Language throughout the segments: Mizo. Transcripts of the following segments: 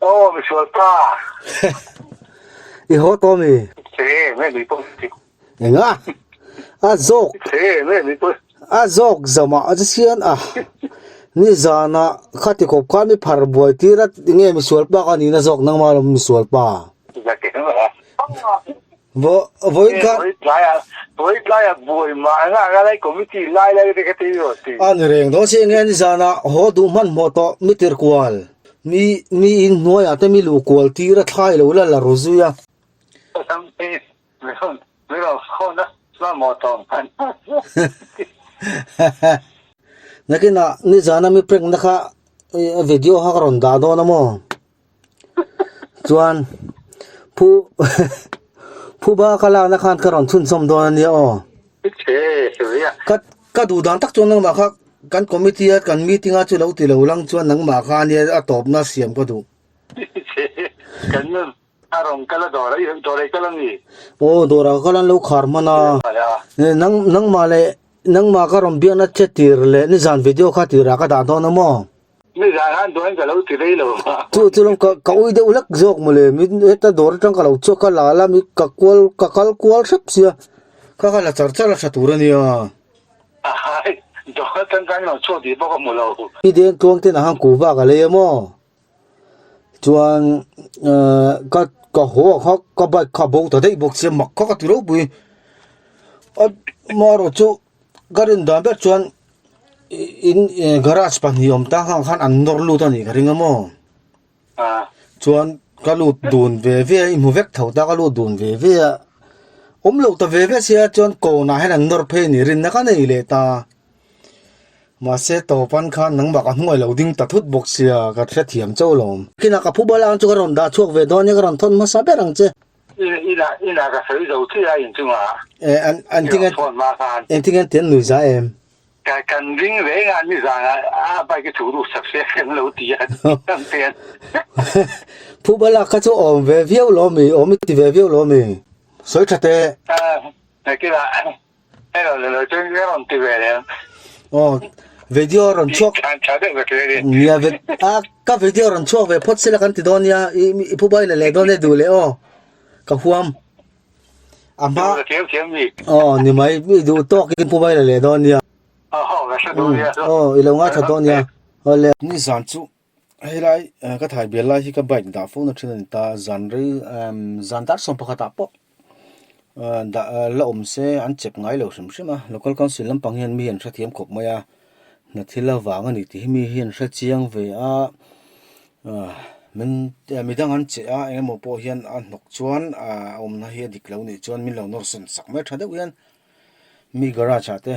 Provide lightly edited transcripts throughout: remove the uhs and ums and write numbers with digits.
Aw misual pa. I haw tawh mi? Che nge mi pawh ti. Enga? A zawk. Che nge mi pawh. A zawk zama a sian a. Ni zana khati khawp khan mi phar buai tir a nge misual pa ka nihna zawk nangmah lo misual pa. Vo vawiin khan. Vawi tlaiah vawi tlaiah buai mah anga anga lai committee lai lai te kha ti rawh ti. A ni reng dawn si nge nizanah haw duh hmanhmawh tawh mi tir kual mi mi in hnuaiah te mi luh kual tir a thlai lo la la ru zui a. Mi rawn mi rawn phone a hmanhmawh tawh hman. Nakinah nizana mi prank na kha video kha ka rawn dah dawn a maw? Chuan phu phuba ka lakna khan ka rawn chhunzawm dawn a nia aw. Ka ka duh dan tak chuan nangmah kha kan committee a kan meeting a chu lo ti lo lang chuan nangmah kha ania a tawpna siam ka duh. Aw dawrah ka kal an lo khar hman a. Nang nangmah leh nangmah ka rawn biakna che tir leh nizan video kha tirah ka dah dawn a maw? Nizan han dawn ka lo ti rei lo va. Chu chu lam ka ka ui deuh hlek zawk mawle min heta dawr atang ka lo chhuak a la la mi ka kual ka kal kual hrep sia kha kha la char char a tha tur a nia. Ahai dawr atang kan lo chhuak tih pawh ka hmu lo. I deng tluang ten a han ku vak a lei a maw chuan ka ka haw a kha ka bike kha a bo ta daih bawk sia mak kha ka ti ropui a marawh chu ka rin dan ber chuan. In garage pahnih awm tang ang khan an nawr lut a nih ka ring a maw chuan ka lut dun ve ve a i hmu vek tho ta ka lut dun ve ve a awm loh ta ve ve sia chuan kawnah hian an nawr phei a nih rinna ka nei leh ta mahse tawpan khan nangmah ka hnuai lo ding ta thut bawk sia ka hrethiam chauh lo awm. Kinah ka phu bal ang chu ka rawn dah chhuak ve dawn nia ka rawn thawn hmasa ber ang che. Inah inah ka sawi zo chiah a inchungah. Eh an an tinge eng tinge an ti an nui za em? Ka kan ring reng a nizan a a bike hi thu duh sak se kan lo ti a kan ti a. Phu bala kha chu awm ve viau lo mi awm i ti ve viau lo mi sawi tha teh. Eh kila hei lo lo chu ka rawn ti ve leh. Aw video rawn chhuak Than tha deuh ka ti a ni. Nia ve a ka video rawn chhuak ve phawt sela kan ti dawn nia i i phu bai la leh dawn e duh leh aw ka huam a hma Thiam thiam mi. Aw ni mai mi duh tawk in phu bai la leh dawn nia. Aw ka hre dawn nia. Aw i lo ngaithla dawn nia. Awle. Nizan chu helai ka thai bial lai hi ka bike dah fo na thin a ni ta zan rei zan dar 11 ah pawh dah la awm se an chep ngai lo hrim hrim a local council lampang hian mi an hrethiam khawp mai a hna thil avang a ni tih hi mi hian hre chiang ve a min midang an che a eng emaw pawh hian a hnawk chuan a awmna hi a dik lo nih chuan min lo nawr sawn sak mai tha deuh hian mi garage ah te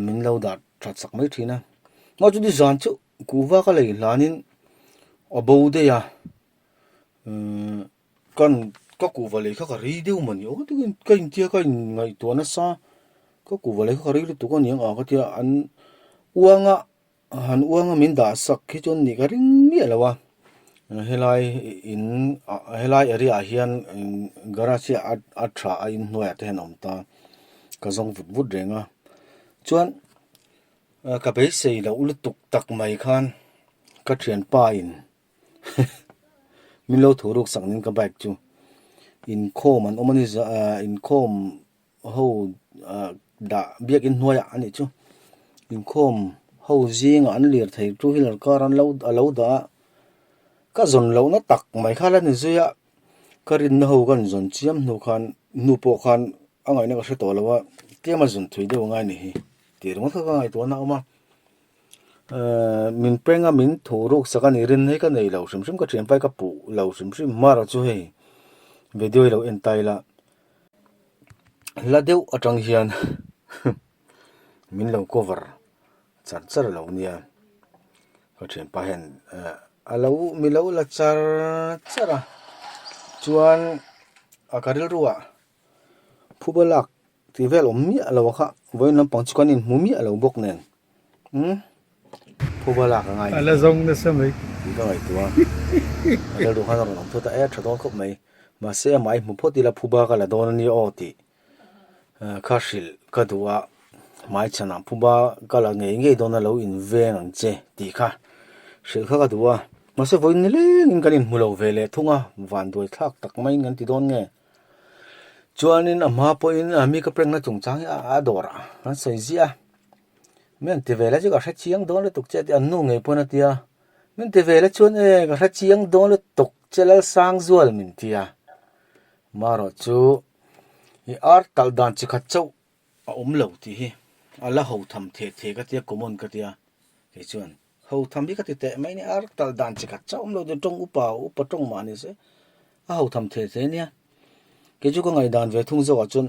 min lo dah that sak mai thin a mahse chuti zan chu kuhva ka lei hlanin a bo daih a umm kan ka kuhva lei kha ka rei deuh mawni aw ka ka intia ka in ngaihtuah nasa ka kuhva lei kha ka rei lutuk a niang a ka tia an uanga han uanga min dah sak hi chuan nih ka ring miah lo a helai in helai area ah hian garage hi a tha a inhnuaiah te hian a awm ta ka zawng vut vut reng a chuan ka beisei loh lutuk tak mai khan ka thianpa in min lo thu ruk sak nin ka bike chu inkhawm an awm a ni inkhawm ho dah biakin hnuaiah a nih chu inkhawm ho zingah an lirthei two wheeler car an lo a lo dah a ka zawn lohna tak mai kha la ni zui a ka rinna ho ka inzawn chiam hnu khan hnu pawh khan a ngaihna ka hre tawh lo a tlem a zawn thui deuh a ngai a ni hi tih ringawt kha ka ngaihtuahna a awm a min peng a min thu ruk sak a ni rin hi ka nei lo hrim hrim ka thian pai ka puh lo hrim hrim hmar chu hei video hi lo en ta ila. Hla deuh atang hian min lo cover char char lo nia ka thianpa hian eh a lo mi lo la char char a chuan a ka rilru ah phuba lak tih vel awm miah lo kha vawiin lampang chu kan inhmu miah lo bawk nen umm phuba lak a ngai A la zawng nasa mai. Tih ka ngaihtuah a, a rilru khan a rawn awm thut a, e tha dawn khawp mai. Mahse amah i hmu phawt ila phuba ka la dawn a nia aw tih kha hrilh ka duh a, hmaichhanah phuba ka la ngei ngei dawn a lo inveng ang che tih kha hrilh kha ka duh a. Mahse vawiin nilengin kan inhmu lo ve leh thung a, vanduai thlak tak maiin kan ti dawn nge. Chuanin a hma pawhin mi ka prank na chungchang hi a dawr a, kan sawi ziah a. Mi an ti ve la chu ka hre chiang dawn lutuk che a ti a, an nu ngei pawn a ti a. Min ti ve la chuan e ka hre chiang dawn lutuk che Lalsangzual min ti a. Marawh chu i art talh dan chi khat chauh a awm lo tih hi a la ho tham theh theh ka tia common ka tia kei chuan ho tham hi ka ti teh mai nia a talh dan chi khat chauh awm lo tih tawng upa upa tawng mah ni se a ho tham theh theh nia kei chu ka ngaihdan ve thung zawkah chuan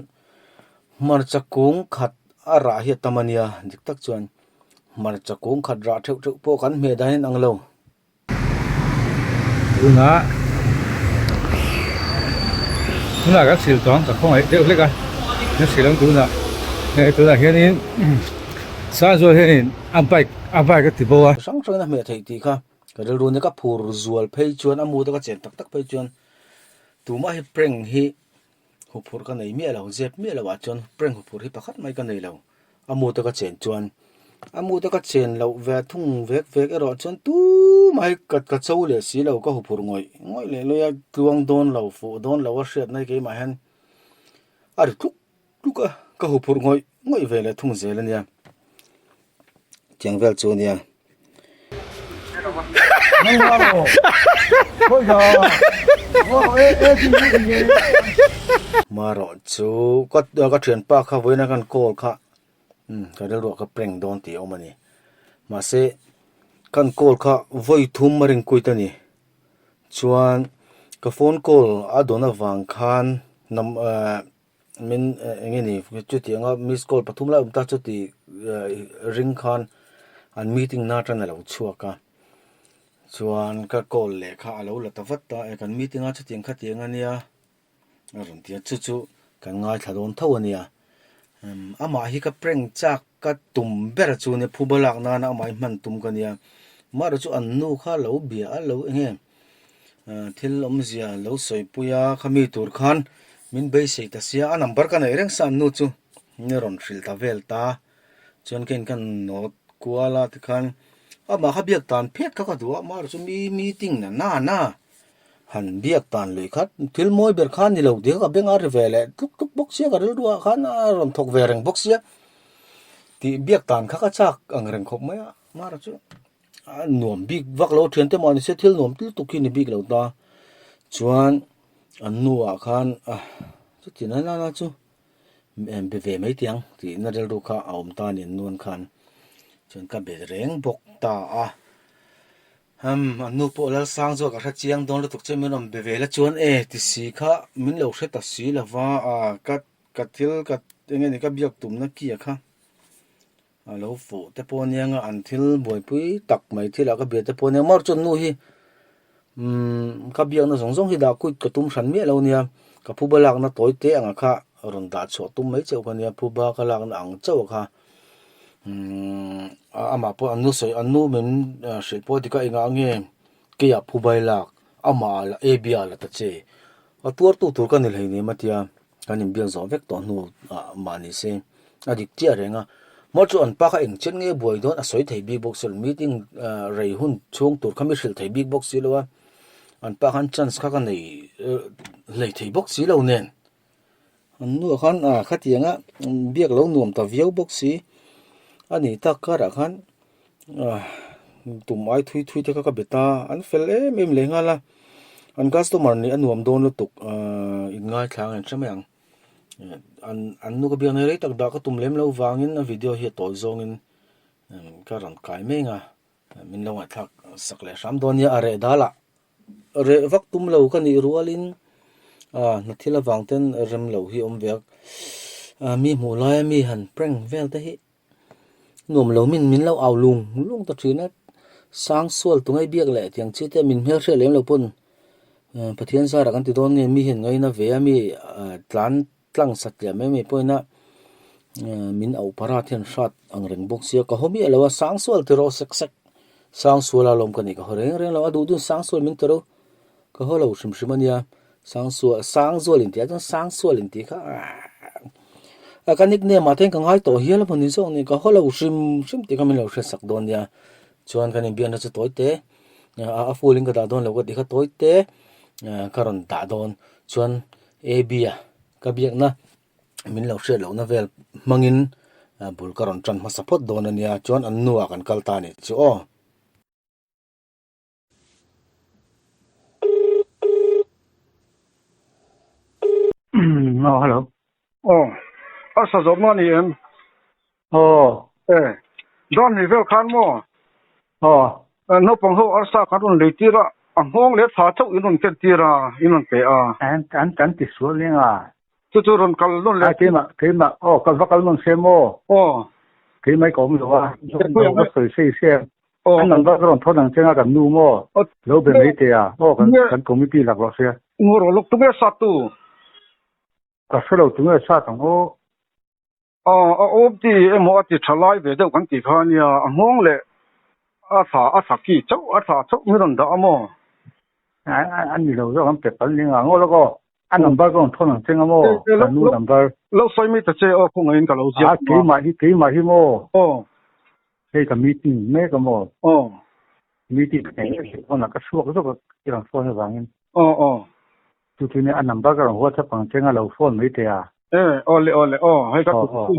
hmarcha kung khat a rah hi a tam a nia dik tak chuan hmarcha kung khat rah theuh theuh pawh kan hmeh dan in ang lo. Tunah tunah kan sil tawng ka khawngaih deuh hlek a kan sil ang tunah hei tunah hianin Sangzuala hianin a bike a bike a ti bo a. Hrang hrangin a hmeh theih tih kha ka rilru nia ka phur zual phei chuan a mut a ka chen tak tak phei chuan tumah hi prank hi huphurh ka nei miah lo zep miah loh ah chuan prank huphurh hi pakhat mai ka nei lo. A mut a ka chen chuan a mut a ka chen loh ve thung vek vek erawh chuan tumah hi ka ka cho leh si lo ka huphurh ngawih ngawih leh lawih a tluang dawn lo fuh dawn lo a hriatna hi keimah hian a ri tluk tluk a ka huphurh ngawih ngawih ve leh thung zel a nia tiang vel chu a nia. Marawh chu ka ka thianpa kha vawiin a kan call kha umm ka rilruah ka prank dawn tih a awm a ni mahse kan call kha vawi thum a rin kuit a ni chuan ka phone call a dawn avang khan nam ehh. Min eng nge ni chutianga miss call pathum lai awm ta chuti ring khan an meeting na tan a lo chhuak a chuan ka call leh kha a lo la ta vat a e kan meeting a chutiang khatiang a nia a rawn ti a chu chu kan ngaithla dawn tho a nia amah hi ka prank chak ka tum ber chu nia phuba lak nana amah hi hman tum ka nia amaherawhchu an nu kha lo bia a lo eng nge. Thil awmzia lo sawipui a khami tur khan min beisei ta sia a number ka neih reng sa an nu chu ni rawn hrilh ta vel ta chuan ka in ka nawt kual a tikhan amah kha biak tan phet kha ka duh a amaherawhchu mi meeting na na na han biak tan lui kha thil mawi ber kha ni lo tih kha ka beng a ri ve leh tluk tluk bawk sia ka rilru ah khan a rawn thawk ve reng bawk sia tih biak tan kha ka chak ang reng khawp mai a amaherawhchu. A nuam bik vak lo thian te mah ni se thil nuam lutuk hi ni bik lo ta chuan an nuah khan a chuti na na chu be ve mai tih ang tih na rilru kha a awm ta a ni an nuan khan chuan ka be reng bawk ta a umm an nu pawh Lalsang zawk a hre chiang dawn lutuk che min rawn be ve la chuan e ti si kha min lo hre ta si lova a ka ka thil ka eng nge ni ka biak tumna kia kha. A lo fuh te pawh aniang a an thil buaipui tak mai thil ah ka bia te pawh aniang mar chuan nu hi umm ka biakna zawng zawng hi dah kuit ka tum hran miah lo ania ka phuba lakna tawi te anga kha rawn dah chhuah tum mai chauh ka nia phuba ka lakna ang chauh a kha umm amah pawh an nu sawi an nu min hrilh pawh dik a engah nge keiah phuba i lak amah ah lah A_B ah la ta che a tuartu tur ka ni hleinem a tia. Kan inbiak zawh vek tawh hnu ah mah ni se a dik chiah reng a, maw chu an pa kha eng chen nge buai dawn a sawi thei bik bawk si lo, meeting rei hun chhung tur kha mi hrilh thei bik bawk si lo a, an pa khan chance kha ka nei hlei thei bawk si lo nen an nu ah khan ah khatiang a biak lo nuam ta viau bawk si a ni tak karah khan ah tum ai thui thui te kha ka bet a an fel em em leh nghal a an customer nih a nuam dawn lutuk ah in ngaithla ang in hre mai ang an an nu ka biak na rei tak dah ka tum lem loh vangin a video hi a tawi zawngin ka rawn kai mek a min lo ngaihthlak sak leh hram dawn nia a reh dal ah reh vak tum lo ka nih rualin ah hna thil avang ten rem loh hi a awm ve a ah mi hmuh laia mi han prank vel te hi. Nuam lo min min lo au lung lung ta thin a, sang sual tu ngai biak leh tiang chi te min hmel hriat lem lo pawn Pathian zarah kan ti dawn nge mi hian ngaina ve a mi tlan tlang sat liam mai mai pawhin a min auh parat hian hrat ang reng bawk sia ka haw miah lo a sang sual ti rawh sek sek sang sual a lawm ka nih ka haw reng reng lo a duh duh sang sual min ti ro. Ka haw lo hrim hrim a nia, Sangsual, Sangzual in tih ah chuan Sangsual in tih kha aah ka nickname ah te hian ka ngai tawh hial a maw ni zawk ni, ka haw lo hrim hrim tih kha min lo hriatsak dawn nia, chuan kan inbiakna chu tawi te. A full in ka dah dawn lo ka tih kha tawi te ka rawn dah dawn chuan A_B a ka biakna min lo hriat lohna vel hmangin bul ka rawn tan hmasa phawt dawn a nia chuan an nuah kan kal ta a nih chu aw. Aw hello. Aw a sa zawk na ni em? Aw. E dan ni vel khan maw? Aw. Naupang ho arsa kan rawn lei tir a, a nghawng leh tha chauh in rawn ken tir a, in rawn pe a. An an kan ti sual eng a. Chu chu rawn kal nawn leh. A keimah keimah aw kal va kal nawn se maw? Aw. Keimah i ka awm lo a, lo va sawi sei se. An number ka rawn thawn ang che nga kan nu maw? Lo be mai teh a, aw kan kan committee lak rawh sia. Ngaw rawh lawk tunge sat tu? Ka hre lo tunge sat ang aw. Aw a awm ti emaw a ti tha lai ve deuh kan tih kha ania, a nghawng leh a thla a thla ki chauh a thla chauh mi rawn dah a maw? A ni lo zawk an pe pal ning ang aw lawk aw. A number ka rawn thawn ang che nga maw? Ka nu number. Lo sawi mai ta che aw khawngaih in ka lo ziak. A keimah hi keimah hi maw? Aw. Hei ka meeting mek a maw? Aw. Meeting ka nei mek phone ah ka chhuak zawk a i rawn phone avangin. Aw aw. Chu chu nia a number ka rawn WhatsApp ang che nga lo phone mai teh a. E aw le aw le aw hei ka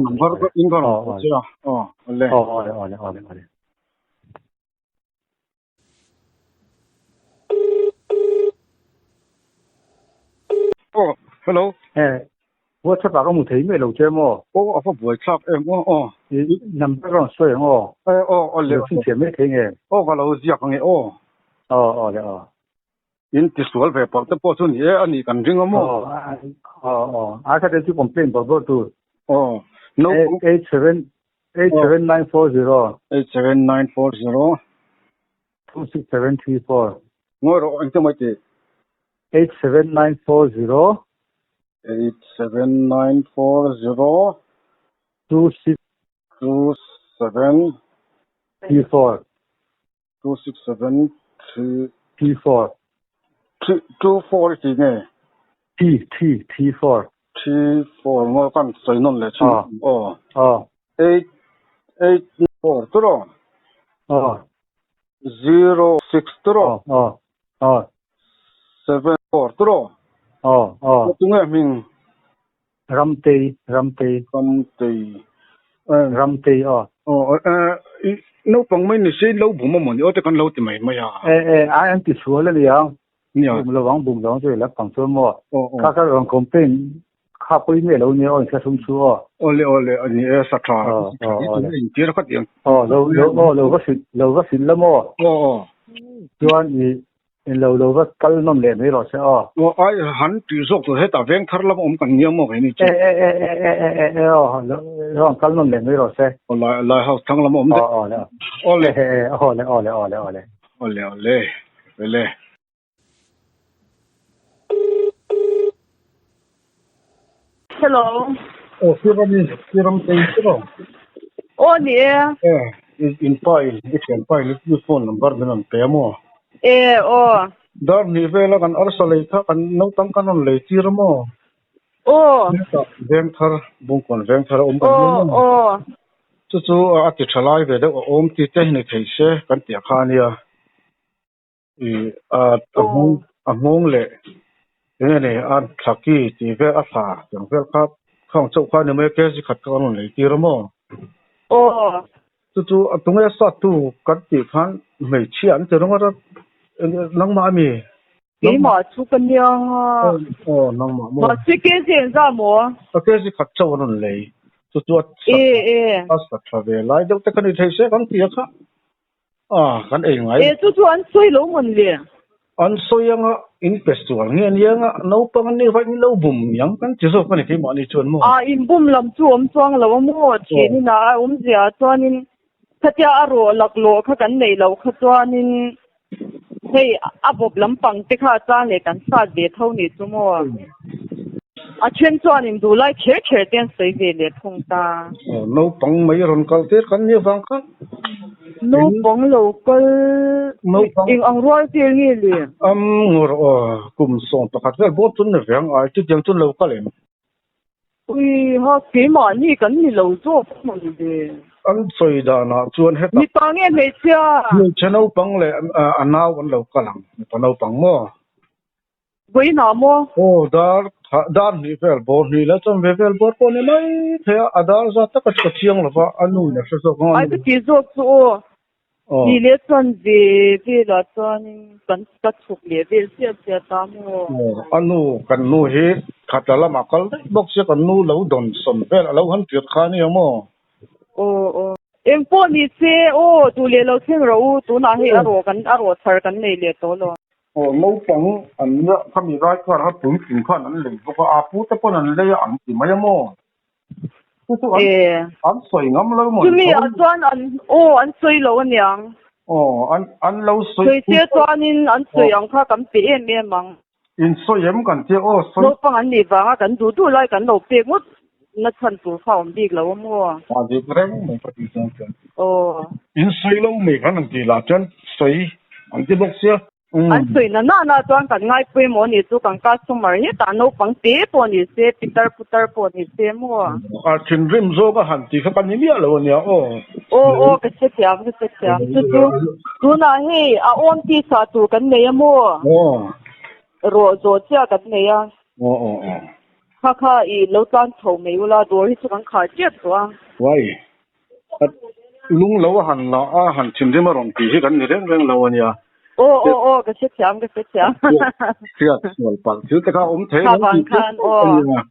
number ka in ka rawn phone che a aw aw le. Aw aw le aw le aw le aw le. Aw hello. E WhatsApp ah ka hmu thei mai lo che maw? Aw a va buai thlak em aw aw. I number ka rawn sawi ang aw. E aw aw le. Lo chhinchhiah mai thei nge? Aw ka lo ziak ang e aw. Aw aw le aw. In tisual ve palh te pawh chu ni e a nih kan ring a maw? Aw aw aw a kha te chu complaint bawrh bawrh tur. Aw no. 87 87940. 87940. 26734. Ngawi rawh engtin mai tih? 87940. 87940. 26. 27. 34. 267 3. 34. 3 2 4 i ti nge? 3 3 3 4. 3 4 ngawi kan sawi nawn leh thin. Aw. Aw. 8 8 4 turaw? Aw. 0 6 turaw? Aw. Aw. 7 4 turaw? Aw. Aw. Tunge hming? Ramtei, Ramtei. Ramtei. Ramtei aw. Aw, eh, naupang mai ni se lo bum a maw ni aw te kan lo ti mai mai a. Eh, eh, ai an ti sual a nia. Nia. Bum lo ang, bum lo ang chu ila pang chuan maw. Aw, aw. Kha kha rawn complain kha pawh i nge lo nia aw in thla sum chu aw. Aw le, aw le, a ni e, sa tha. Aw, aw, aw le. In tir kha tiang. Aw, lo, lo, aw, lo va hrilh, lo va hrilh la maw. Aw, aw. Chuan i In lo lo va kal nawm leh mai rawh se aw. Aw ai han tih zawk tur hetah veng thar lam awm kan nia maw kei ni chu. E e e e e e e e aw rawn kal nawm leh mai rawh se. Aw lai lai house thang lam awm deuh. Aw aw le aw. Aw le. E e e aw le aw le aw le aw le. Aw le aw le le. Hello. Aw Siram i Siram tei chu rawh. Aw ni e. E in pa in i thian pa in i phone number min rawn pe a maw? E aw. Dar hnih vela kan arsa lei kha kan naupang kan rawn lei tir a maw? Aw. Hetah Vengthar Bungkawn Vengthar a awm kan nia maw? Aw aw. Chu chu a ti tha lai ve deuh a awm ti te ni thei se kan tih kha a nia. I a a nghawng a nghawng leh eng nge ni a thla ki tih vel a thla tiang vel kha khang chauh kha a ni mai a kg khat kha kan rawn lei tir a maw? Aw. Chu chu a tunge sat tu kan tih khan hmeichhia an ti ringawt a eng nge nangmah a mi? Keimah chu ka niang a. Aw nangmah maw? Mahse kg engzah maw? A kg khat chauh an rawn lei chu chu a a sat tha ve lai deuh te kha ni thei se kan ti a kha. A, kan ei ngai. E, chu chu an sawi lo mawn le? An sawi anga in pe sual nge nia anga naupang an nih vaih in lo bum niang kan ti zawk a ni keimahni chuan maw? A, in bum lam chu awm chuang lo a maw? Thianin a awmzia ah chuanin khatia a rawh laklawh kha kan neih loh kha chuanin hei a bawp lampang te kha a chang leh kan sat ve tho nih chu maw? A then chuan in duh lai kher kher te an sawi ve leh thung ta. Aw, naupang mai rawn kal tir kan nih avang khan. Naupang lo kal eng ang rual vel nge le? Am ngawr aw, kum 11 vel bawm chun ni ve ang ai, chutiang chun lo kal em? Ui ha, keimahni kan ni lo zawk a maw le. An sawi danah chuan hetah. Mipa nge hmeichhia? Hmeichhe naupang leh a nau an lo kal ang, mipa naupang maw? Vawiinah maw? Aw, dar dar hnih vel bawr hnih leh chuan ve vel bawr pawh a ni mai thei a, a dar zat taka chu ka chiang lo va, a nu in a hre zawk ang a. Ai ka ti zawk chu aw, hnih leh chuan ve velah chuanin kan ka chhuk leh vel chiah chiah ta maw? Aw, a nu kan nu hi khatla lamah kal daih bawk sia, kan nu lo dawn sawn vel a lo han tirh kha a nia maw? Aw aw. Eng pawh ni se aw, duh leh lo thleng rawh u, tunah hei a rawh kan a rawh thar kan nei leh tawh lo. Aw naupang an nia khami rai khan a puitling khan an lei bawk a, a pu te pawn an lei a an ti mai a maw? Chu chu an an sawi ngam lo maw? Chumi ah chuan an aw an sawi lo aniang. Aw an an lo sawi. Sawi se chuanin an sawi ang kha kan pe em em ang. In sawi em kan tia aw sawi. Naupang an nih vanga kan duh duh lai kan lo pek ngawt na chhan tur kha a awm bik lo a maw? A dik reng mai ka tih chuan chuan. Aw. In sawi lo mai khan an tih lah chuan sawi an ti bawk sia. An sawi na na na chuan kan ngai pawimawh a nih chu kan customer hetah naupang te pawh ni se pitar putar pawh ni se maw? A thinrim zawk a han tih kha ka ni miah lo a nia aw. Aw aw ka hrethiam ka hrethiam chu chu tunah hei a awm tisa tur kan nei a maw? Aw. Rawh zawh chiah kan nei a. Aw aw aw. Kha kha i lo tlan chho mai ula dawr hi chu kan khar tep tawh a. Uai. Lung lo a han la a han thinrim a rawn tih hi kan ni reng reng lo a nia. Aw aw aw ka hrethiam ka hrethiam. Hriat sual palh thil te kha awm thei lo tih te a nia.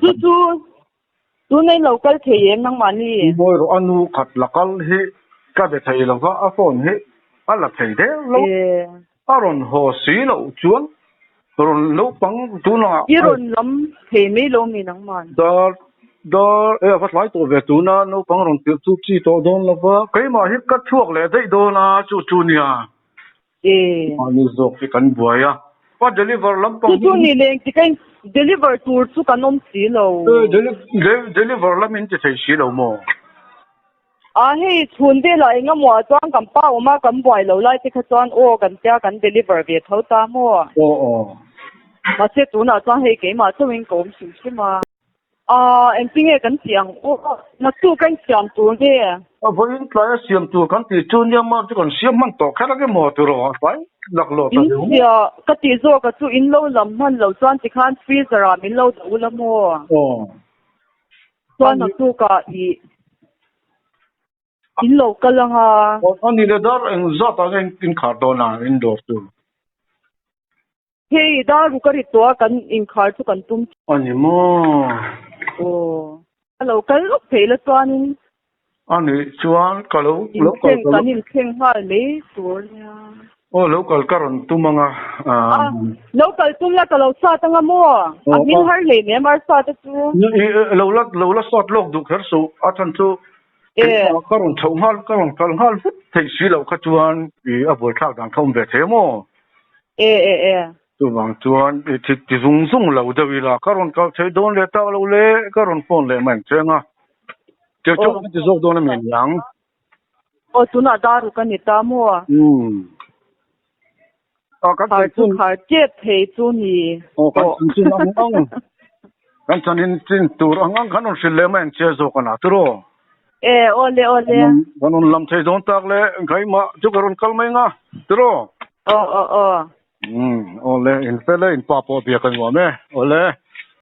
Chu chu tuna in lo kal thei em nangmahni? Mawi rawh a nu khat la kal hi ka be thei lo va a phone hi a la thei deuh lo. A rawn haw si loh chuan rawn naupang tunah I rawn lam thei mai lo mi nangman? Dar dar e a va tlai tawh ve tuna naupang rawn tirh chu chi tawh dawn lo va, keimah hi ka chhuak leh daih dawn a chu chu nia. E. Mahni zawk hi kan buai a, a deliver lampang Chu chu ni leng ti ka in deliver tur chu kan awm si lo. E deliver lam in ti thei si lo maw? A hei chhun velah eng emaw ah chuan kan pa awm a, kan buai lo lai te kha chuan aw kan tia kan deliver ve tho ta maw? Aw aw. Mahse tunah chuan hei keimah chauhin ka awm hrim hrim a. Aa engtinge kan tih ang aw, naktuk kan siam tur nge? A vawiin tlaia siam tur kan tih chu nia mar chu kan siam hman tawh kher ang emaw tiraw a tlai laklawh ta In sia ka tih zawk a chu in lo lam hman lo chuan tikhan freezer ah min lo dah ula maw? Aw. Chuan naktukah i in lo kal ang a. A ni le dar eng zat ah nge inkhar dawn a indoor chu? Hei dar ruk a ri tawh a kan inkhar chu kan tum. A ni maw? Aw. A lo kal lawk thei la chuanin. A nih chuan ka lo lo kal Inthleng kan inthleng nghal mai tur nia. Aw lo kal ka rawn tum ang a. A lo kal tum la ka lo sat ang a maw? A hming har hlei nem arsa te chu. Lo la lo la sat lawk duh kher suh a chhan chu ka rawn chhoh nghal ka rawn kal nghal vut theih si loh kha chuan i a buaithlak dan kha awm ve thei a maw? E e e. Chuvang chuan i thi ti zung zung lo deuh ila ka rawn kal thei dawn leh tak lo le ka rawn phone leh mai ang che anga. Kei chu ka ti zawk dawn a mi niang. Aw tunah dar ruk a ni ta maw? Umm. A kan Khar chu khar tep thei chu ni. Aw kan chan chin ang ang. Kan chan in chin tur ang ang kan rawn hrilh leh mai ang che zawk a na tiraw? E aw le aw le. Kan rawn lam thei dawn tak le keimah chu ka rawn kal mai anga tiraw? Aw aw aw. Umm aw le in fel e in pa pawh biak a nuam e aw le.